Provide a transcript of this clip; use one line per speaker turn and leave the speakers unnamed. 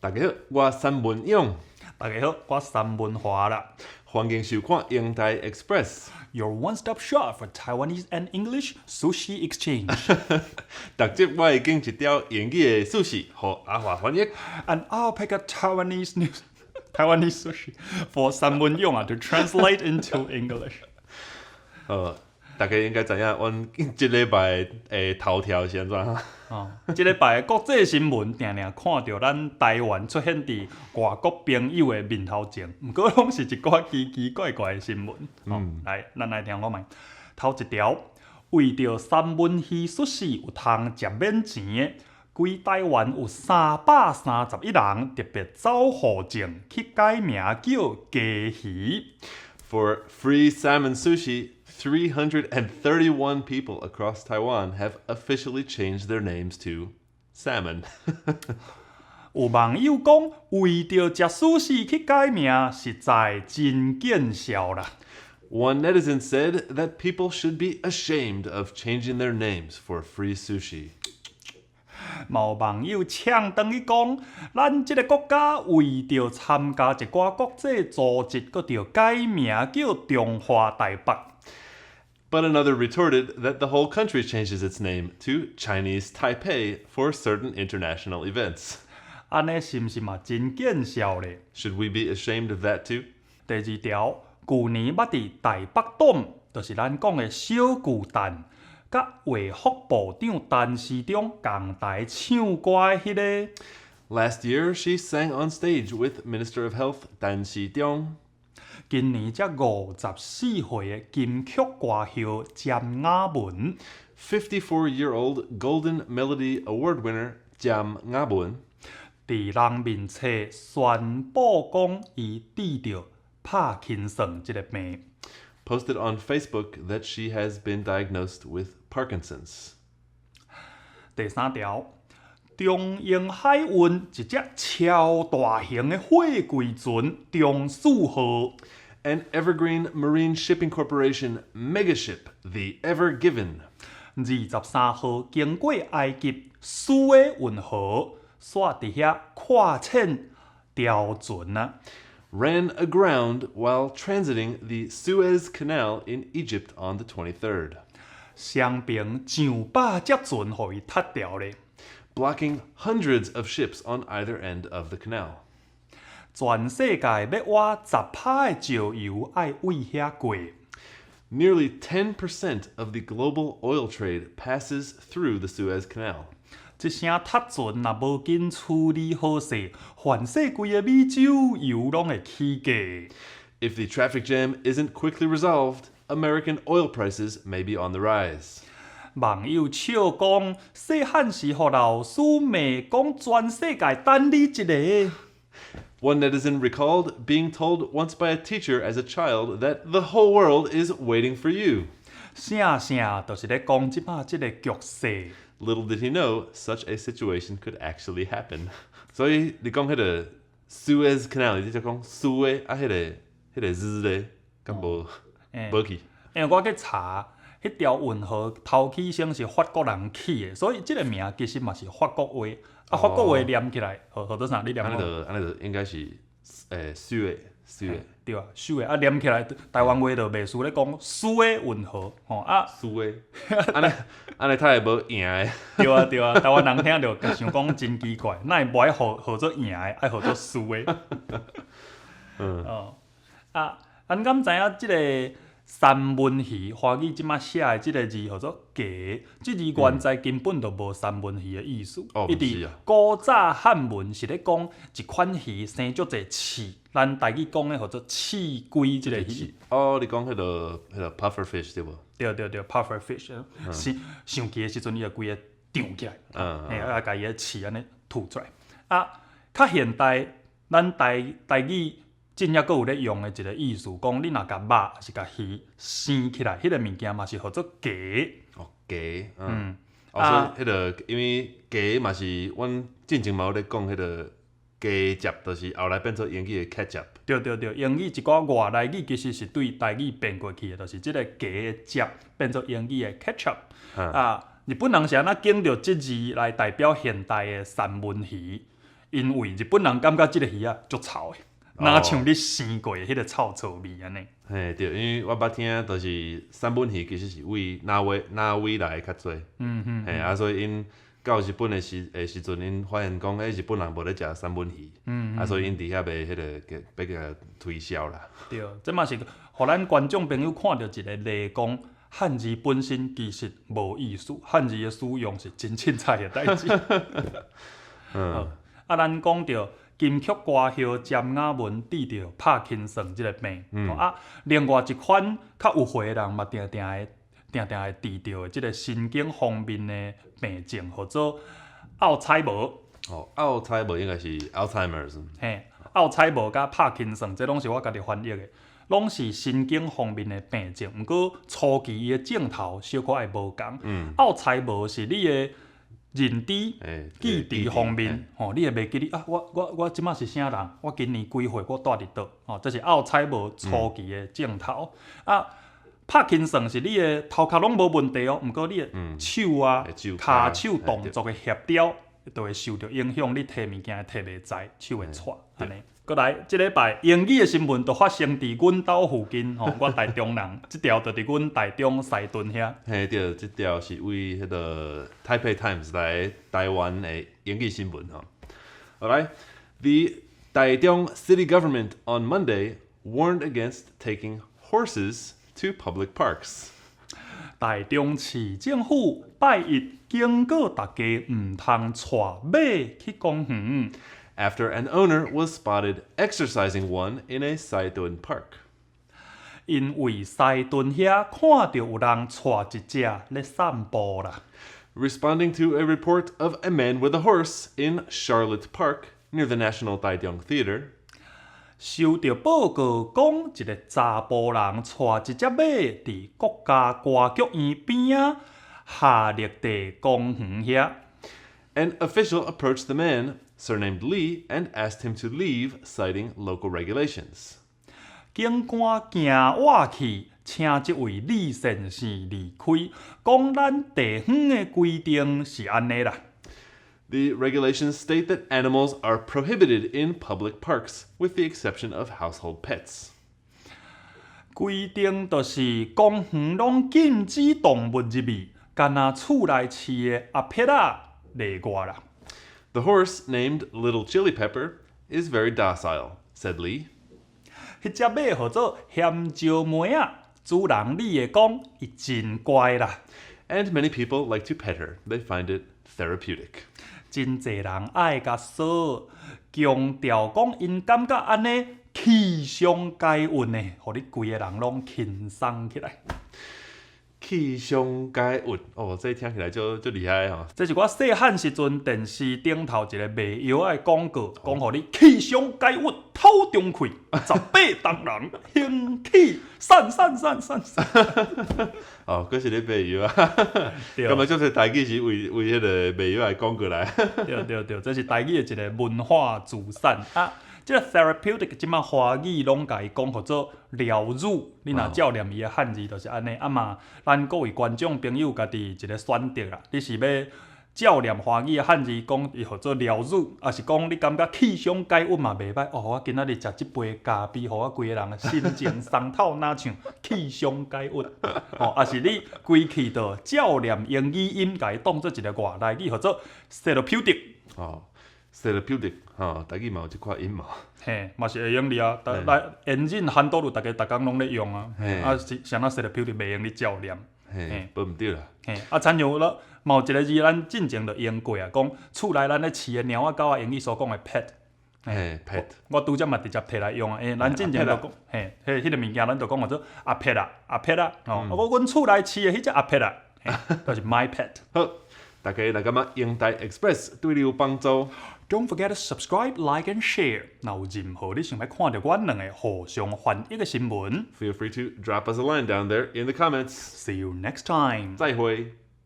大家好，我三文勇。
大家好，我三文華啦。
歡迎收看英台 Express。
Your one-stop shop for Taiwanese and English sushi exchange。
逐集我會揀一條英語的壽司，予阿華翻譯。
And I'll pick a Taiwanese news, Taiwanese sushi for 三文勇啊 to translate into English。
好，大家應該知影，阮這禮拜的頭條是按怎？
哦，這禮拜的國際新聞，定定看著咱台灣出現佇外國朋友的面頭前，毋過攏是一寡奇奇怪怪的新聞。哦，來，咱來聽看覓。頭一條，為著三文魚壽司有通食免錢的，規台灣有331人特別走戶證去改名叫雞魚。
For free salmon sushi, 331 people across Taiwan have officially changed their names to salmon.
有網友講，為著食壽司去改名，實在真見笑啦。
One netizen said that people should be ashamed of changing their names for free sushi.
嘛有網友嗆轉去講，咱這個國家為著參加一寡國際組織，閣著改名叫中華台北。
But another retorted that the whole country changes its name to Chinese Taipei for certain international events.
按呢是毋是嘛真見笑咧？
Should we be ashamed of that too?
第二條，舊年捌佇台北董，就是咱講的小巨蛋，佮衛福部長陳時中仝台唱歌的彼個。
Last year, she sang on stage with Minister of Health 陳時中。
今年才54歲的金曲歌后詹雅雯。
54-year-old Golden Melody Award winner 詹雅雯。
佇人面冊宣布講，伊得著帕金森這個病。
Posted on Facebook that she has been diagnosed with Parkinson's.
第三條，長榮海運一隻超大型的貨櫃船長賜號。
An Evergreen Marine Shipping Corporation megaship, the Ever Given,
23號經過埃及蘇埃運河，煞佇遐挎淺掉船啊！
ran aground while transiting the Suez Canal in Egypt on the 23rd,
雙爿上百隻船予伊窒牢咧。
blocking hundreds of ships on either end of the canal.
全世界欲挖10趴的石油愛對遐過。
Nearly 10% of the global oil trade passes through the Suez Canal.
這聲窒船若無緊處理好勢，環世規的美洲油攏會起價。
If the traffic jam isn't quickly resolved, American oil prices may be on the rise.
網友笑講，細漢時予老師罵講全世界等你一个。
One netizen recalled being told once by a teacher as a child that the whole world is waiting for you.
正正就是咧講這擺這个局勢。
Little did he know such a situation could actually happen. 所以你講彼个 Suez Canal，你就講蘇的啊，彼个字咧，敢無無去？
因為我去查，彼條運河頭起先是法國人起的，所以這个名其實嘛是法國話。啊，法國話念起來，號號做啥？你念看。
按呢就按呢就應該是蘇的蘇的。
對啊，蘇的啊，念起來台灣話就袂輸咧講蘇的運河吼啊。
輸的，按呢按呢太會無贏的。
對啊對啊，台灣人聽著想講真奇怪，哪會無愛號號做贏的，愛號做輸的？哦，啊，咱敢知影這个三文魚，華語這擺寫的這个字號做雞，這字原在根本就無三文魚的意思。伊佇古早漢文是咧講一款魚生足濟刺，咱台語講的號做刺龜這个魚。
哦，你講彼个 puffer fish 對無？
對對對，puffer fish，生生氣的時陣，伊就規个脹起來，嘿，啊，共伊的刺按呢吐出來。啊，較現代，咱台台語真正閣有咧用的一个意思，講你若共肉抑是共魚生起來，彼个物件嘛是號做雞。
哦，雞，嗯。哦，所以彼个因為雞嘛是阮進前嘛有咧講彼个雞汁，就是後來變做英語的 ketchup。
對對對，英語一寡外來語其實是對台語變過去的，就是這个雞的汁變做英語的 ketchup。啊，日本人是按怎揀著這字來代表現代的三文魚？因為日本人感覺這个魚仔足臭的，若像你生過的彼个臭臭味按呢。
嘿對，因為我捌聽，就是三文魚其實是為挪威挪威來的較濟。嘿啊，所以𪜶到日本的時陣，𪜶發現講，欸，日本人無咧食三文魚。啊，所以𪜶佇遐欲彼个欲共推銷啦。
對，這嘛是予咱觀眾朋友看著一个例講，漢字本身其實無意思，漢字的使用是真凊彩的代誌。啊，咱講著金曲歌后詹雅雯得著帕金森這个病，啊，另外一款較有歲的人嘛，定定會定定會得著的這个神經方面的病症，號做奧采無。
哦，奧采無應該是 Alzheimer's。
嘿，奧采無佮帕金森，這攏是我家己翻譯的，攏是神經方面的病症。毋過初期伊的症頭小可會無仝。奧采無是你的認知、記憶方面，吼，你會袂記得啊？我這馬是啥人？我今年幾歲？我蹛佇佗？吼，這是奧采無初期的症頭。啊，帕金森是你的頭殼攏無問題哦，毋過你的手啊、跤手動作的協調，就會受著影響，你提物件提袂在，手會掣按呢。閣來，這禮拜英語的新聞就發生佇阮兜附近吼，我台中人，這條就佇阮台中西屯遐。
嘿對，這條是為彼个 Taipei Times 來台灣的英語新聞吼。好來，The Taichung City Government on Monday warned against taking horses to public parks.
台中市政府拜一警告大家，毋通帶馬去公園。
After an owner was spotted exercising one in a 西屯 park.
因為西屯遐看著有人帶一隻咧散步啦。
Responding to a report of a man with a horse in Charlotte Park near the National Taichung Theater,
收著報告講，一个查埔人帶一隻馬佇國家歌劇院邊仔夏綠地公園遐。
An official approached the man, surnamed Lee, and asked him to leave, citing local regulations.
警官行倚去，請這位李先生離開，講咱地方的規定是按呢啦。
The regulations state that animals are prohibited in public parks, with the exception of household pets.
規定就是公園攏禁止動物入去，干焦厝內飼的阿撇仔例外啦。
The horse, named Little Chili Pepper, is very docile, said Lee.
彼隻馬號做鹹椒梅仔，主人李會講，伊真乖啦。
And many people like to pet her. They find it therapeutic.
真濟人愛共捎，強調講𪜶感覺按呢氣鬆解鬱的，予你規个人攏輕鬆起來。
氣鬆解鬱哦，這聽起來就足厲害吼。
這是我細漢時陣電視頂頭一个賣藥仔的廣告，講予你氣鬆解鬱透中氣，18銅人興起散散散散散。
哦，閣是咧賣藥啊！
對
感覺這個台語是為為彼个賣藥的廣告來。
對對對，這是台語的一个文化資產啊。這个 therapeutic 這馬華語攏共伊講號做療愈，你若照念伊的漢字就是按呢。啊嘛，咱各位觀眾朋友家己一个選擇啦。你是欲照念華語的漢字講伊號做療愈，抑是講你感覺氣鬆解鬱嘛袂歹哦。我今仔日食這杯咖啡，予我規个人的心情鬆透，若像氣鬆解鬱。哦，抑是你規氣就照念英語音，共伊當做一个外來語，號做 therapeutic。
哦，therapeutic 吼，台語嘛有這款音嘛。
嘿，嘛是會用哩啊，來延伸韓多路，逐家逐工攏咧用啊。啊，是啥物 therapeutic 袂用咧照念。
嘿，無毋對啦。
嘿，啊，親像咧，嘛有一个字咱進前就用過啊，講厝內咱咧飼的貓仔狗仔，英語所講的 pet。
嘿，pet。
我拄則嘛直接提來用啊，欸，咱進前就講，嘿，彼彼个物件咱就講號做阿撇啊，阿撇啊，吼，我阮厝內飼的彼隻阿撇啊，就是 my pet。
好，大家若感覺英台 Express 對你有幫助，
Don't forget to subscribe, like and share。若有任何你想欲看著阮兩个互相翻譯的新聞
，feel free to drop us a line down there in the comments。
See you next time。
再會。